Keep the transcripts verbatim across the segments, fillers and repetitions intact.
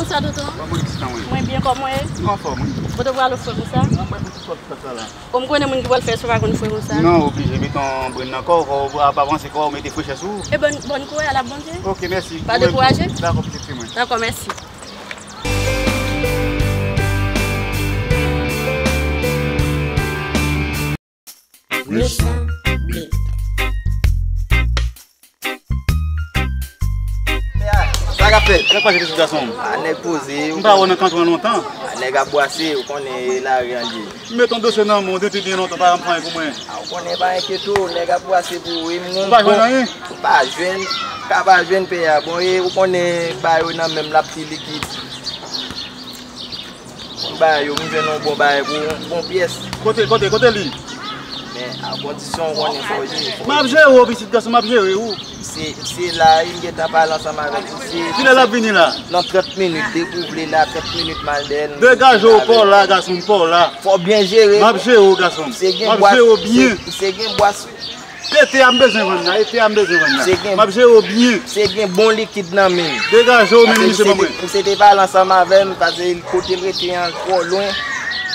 Sa, tonton? Kòman w ye, pitit mwen? Mwen byen, kòman w ye? Mwen anfòm, wi. Ou te pral ofri konsa? Mwen pral ofri konsa la. O, m konnen moun ki pral fè sa pa konn fè konsa. Non, oblije mete yon brenn nan kò w, fò w pa panse kò w, mete frechè sou ou. E bòn, bòn kouri a la, Bondye. Ok, mèsi. Pa dekouraje. Dakò, pitit fi mwen. Dakò, mèsi. Resanble. Sa k ap fèt? Sa k ap pase, pitit gason m? A, nèg poze. M pa wè w nan kanton an lontan. A, nèg ap bwase, ou konnen lari an li. M met yon dosye nan men w depi byen lontan, pa janm fè anyen pou mwen. A, ou konnen pa enkyete w, nèg ap bwase pou ou, wi, m gon. Ou pa jwenn anyen? M pa jwenn, ka pa jwenn pè a. Bon, e ou konnen bagay yo nan men m, l ap pi likid. Pou bagay yo, m jwenn yon bon bagay pou yon bon pyès. Kote, kote, kote li? Men, a kondisyon w konnen sa w di. M ap jere w, pitit gason, m ap jere w. Misye, misye la, m gentan pale ansanm avèk misye. Kilè l ap vini la? Nan trant minit, depi w vle la, trant minit m al dèyè l. Degaje w, pa w la, gason m, pa w la. Fò w byen jere. M ap jere w, gason m. M ap jere w byen. Misye gen bwas. Ete a m bezwen vann la, ete a m bezwen vann la. M ap jere w byen. Misye gen bon likid nan men l. Degaje w, men misye ban mwen. Misye te pale ansanm avè m, paske kote l rete an twò lwen.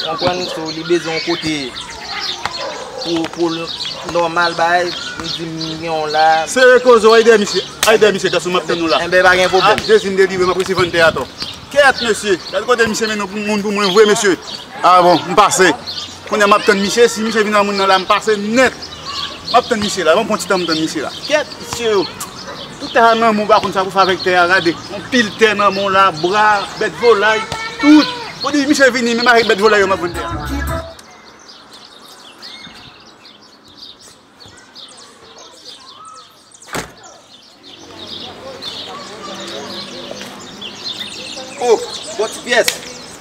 Konprann, so li bezwen yon kote pou, pou l nòmal, bagay, m di m gen yon la. Sere koze w, al dèyè misye, al dèyè misye, gason, m ap tann ou la. Enben, pa gen pwoblèm. A, Jezi m delivre, m ap resi vann tè a atò. Kèt, mesye. Gad kote misye mennen moun pou mwen vre, mesye. A bon, m pase. Kounye a m ap tann misye. Si misye vin ak moun nan la, m pase nèt. M ap tann misye la. Ban m pran ti tan m tann misye la. Kèt, mesye yo. Tout tè a nan men w, ou pa konn sa pou fè avèk tè a. Gade, yon pil tè nan men w la, bra, bèt volay, tout. Pou di misye vini, menm avèk bèt volay yo, m ap vann tè a. Oh, bon ti pyès.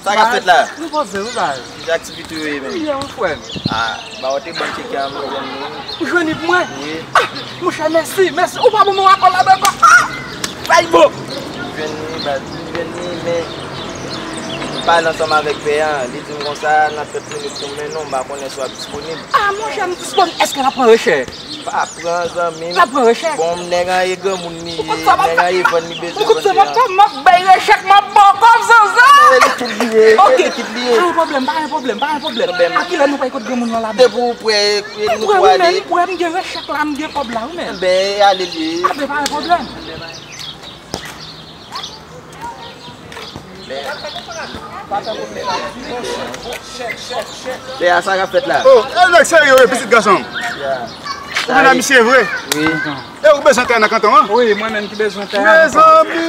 Sa k ap fèt la? Nou poze, wi, bay. Ki jan aktivite yo ye menm? Byen, wi, frè m. Ah, ba w te ban m chèk la, m jwenn li. Ou jwenn li pou mwen? Wi. Ah, monchè, mèsi, mèsi. Ou pa ban mwen akò ladan ankò. Ah! Bay bon. M jwenn li, baz, m jwenn li, men m pale ansanm avèk pè a. Li di m konsa, nan trant minit pou m mennen w, m pa konnen si w ap disponib. Ah, monchè, m disponib. Èske l ap pran rechè? Pa pran, zanmi m. L ap pran rechèk. Bon, nèg an e granmoun li ye, nèg an e vann li bezwen vann. Ou konn sa m ap fè? M ap bay rechèk, m ap ba w kòb zanzan. Li tout li ye, li tout li ye. Pa gen pwoblèm, pa gen pwoblèm, pa gen pwoblèm. A kilè nou pral kot granmoun nan la? Depi w prè, nou prale. M prè, wi, men, m prè, m gen rechèk la, m gen kòb la, wi, men. Enben, ale li ye. Enben, pa gen pwoblèm. Pè a, sa k ap fèt la? Oh, e nèg serye wi, pitit gason m. Ou konn a misye vre? Wi. E ou bezwen tè nan kanton an? Wi, mwen menm ki bezwen tè a. Mezanmi,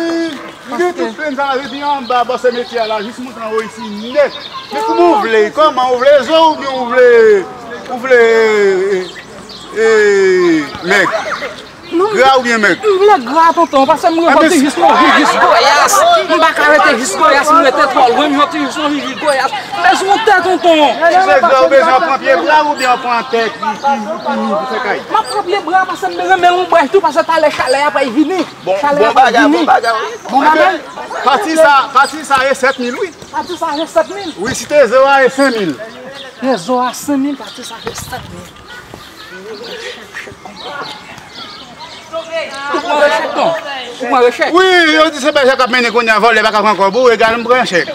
m gen tout plenn sa la, depi anba bò se metye a la, jis monte anwo isi nèt. Men kòman ou vle, kòman ou vle zo oubyen ou vle, ou vle, e, e, mèg? Gra oubyen mèg? M vle gra, tonton, paske m rete jis nan vivi goyas. M pa ka rete jis goyas, m rete twò lwen, m rete jis nan vivi goyas. M bezwen yon tè, tonton. Si se gra ou bezwen, pran pye bra oubyen pran tè ki, ki, ki, ki fè kay? M ap pran pye bra, paske m renmen lonbraj tou, paske talè chalè a pral vini. Chalè a pral vini. Bon bagay, bon bagay. Bon bagay. Pati sa, pati sa e sèt mil, wi. Pati sa e sèt mil. Wi, si te zo a e senk mil. Te zo a senk mil, pati sa e sèt mil. Ou pran rechèk, non? Ou pran rechèk? Wi, yo di se bèjè k ap mennen kounye a, vòlè pa ka pran kòb ou, egal m pran chèk.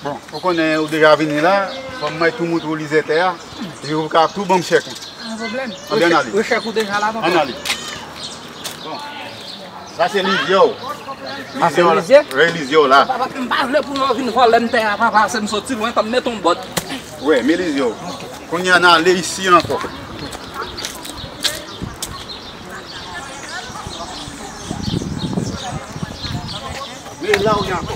Bon, ou konnen ou deja vini la, fò m mèt tou moutre w lizè tè a, epi ou ka tou ban m chèk ou. Pa gen pwoblèm. Ann ale. Rechèk ou deja la, tonton. Ann ale. Bon. Sa se lizye w. A, se lizye? Wi, lizye w la. Papa, m pa vle pou yo vin vòlè m tè a, papa, se m soti lwen, tan m met yon bòt. Wi, men lizye w. Kounye a n ale isi ankò. Men la ou ye ankò.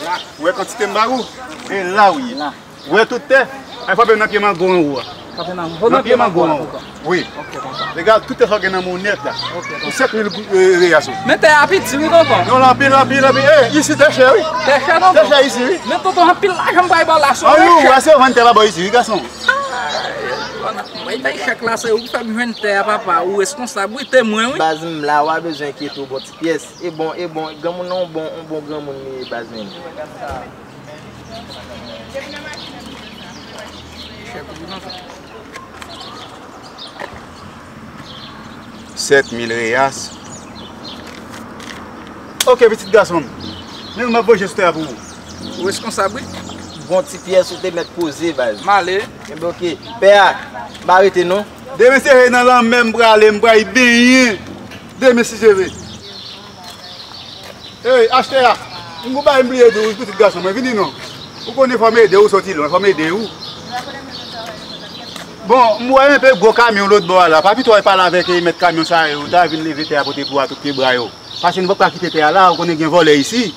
La. Ou wè kantite m ba ou? Men la ou ye. La. Ou wè tout tè? Ay, frape m nan pye mango anwo a. Frape nan, nan pye mango anwo a. Wi. Ok, tonton. Egal tout tè sa w gen nan men w nèt la. Ok, tonton. Pou sèt mil gou-, e, reyas ou. Men tè a piti, wi, tonton. Non, l anpil, anpil, anpil. E, isi tè chè, wi. Tè chè, tonton. Tè chè isi, wi. Men tonton, anpil lajan m pral ba w la, se yon rechèk. Ou ase vann tè pa bò isi, wi, gason. Mwen bay chèk la, se ou ki fè m jwenn tè a, papa. Ou reskonsab, wi, temwen, wi. Baz, m la, w a bezwen enkyete w, bon ti pyès. E bon, e bon, granmoun nan, yon bon, yon bon granmoun li ye, baz, men. Sèt mil reyas. Ok, pitit gason m. Men m ap voye chèz tè a pou ou. Ou reskonsab, wi. Bon ti pyès ou te mèt poze, baz. M ale. Enben, oke. Pè a, m pa rete, non. Demen se nan lanmè m prale, m pral benyen. Demen, si Dye vle. Ey, achtè a, m gon bagay m bliye di w, pitit gason mwen, vini non. Ou konnen fò m ede w, ou soti lwen, fò m ede w. Bon, m wè enpe gwo kamyon lòt bò a la. Pa pito w al pale avèk, eh, mèt kamyon sa yo, ta vin leve tè a pote pou a tout pye bra yo. Paske nou p ap ka kite tè a la, ou konnen gen vòlè isi.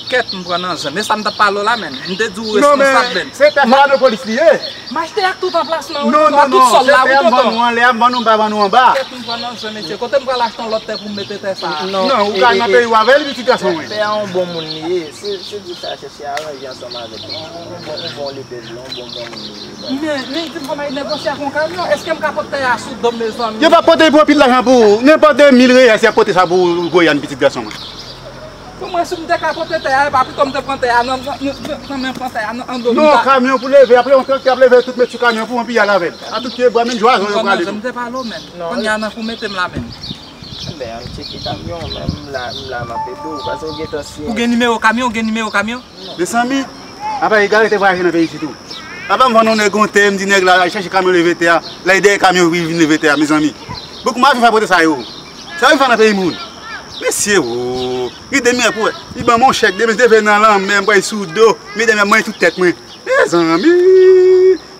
Kèt, m pran nan zen. Men sa m t ap pale w la, menn. M te di w reskonsab, menn. Non, men se tè Flanopolis li ye. M achte ak tout anplasman, wi, non, non, tout sòl la, wi, tonton. Se tè a m vann ou anlè a, m vann ou m pa vann ou anba. Kèt, m pran nan zen, mesye. Kote m pral achte yon lòt tè pou m mete tè sa a? Non, ou ka nan peyi w avè l, pitit gason mwen. Pè a yon bon moun li ye. Se, se di sa, chèche aranje ansanm avèk li. Yon bon, yon bon lepèl, yon bon, bon moun li ye. Men, men, di m kòman y negosye ak yon kamyon? Èske m ka pote tè a sou do m, mezanmi? Yo p ap pote l pou anpil lajan pou ou. Nenpòt de mil reyal, si y ap pote sa pou ou, Goyàn, pitit gason mwen. Pou mwen, si m te ka pote tè a, epa pito m te pran tè a nan, nan, nan, nan, nan men pran tè a nan, an do m. Non, ta kamyon pou leve, apre yon traktè ap leve tout met sou kamyon pou anpi al avè l. A tout pye bwa, menm jwazon yo prale tou. M te pale w, menn. Non. Kounye a nan kou mete m la, menn. Enben, ann tcheke kamyon, men m la, m la, m ap ede w, paske w gentan siyen. Ou gen nimewo kamyon, ou gen nimewo kamyon? Mezanmi, apa egare te vwayaje nan peyi isit tou. Apa m vann yon nèg yon tè, m di nèg la al chèche kamyon leve tè a, la e dèyè kamyon wi vin leve tè a, mezanmi. Bon, kouman avi fè pote sa yo? Sa yo fè nan peyi moun? Mesye, wo, gen de miyè pou wè. Li ban m yon chèk, demen se te vle nan lanmè, m pral sou do, medam y ap manyen tout tèt mwen. Mezanmi,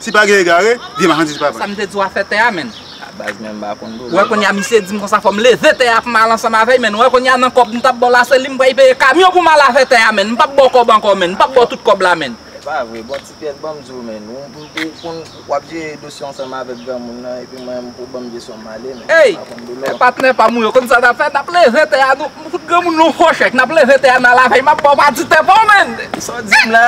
si pa gen egare, vye machandiz pa vann. Sa m te di w afè tè a, menn. A baz, men m pa konn do. Wè, kounye a misye di m konsa fò m leve tè a pou m al ansanm avè l, menn. Wè, kounye a nan kòb m t ap ba w la, se li m pral peye kamyon pou m al avè tè a, menn. M p ap ba w kòb ankò, menn. M p ap ba w tout kòb la, menn. E pa vre, bon ti pyès, ban m di w, menn. Ou, ou, ou konn, w ap jere dosye ansanm avèk granmoun nan, epi mwen, m pou ban m jesyon m ale, menn. Ey! M pa konn do lò. Patnè pa m ou yo, konn sa n ap fè? N ap leve tè a, nou, nou fout granmoun nou fò chèk, n ap leve tè a, n al avè l, m ap ba w pa di tè pa w, menn. Sa w di m la?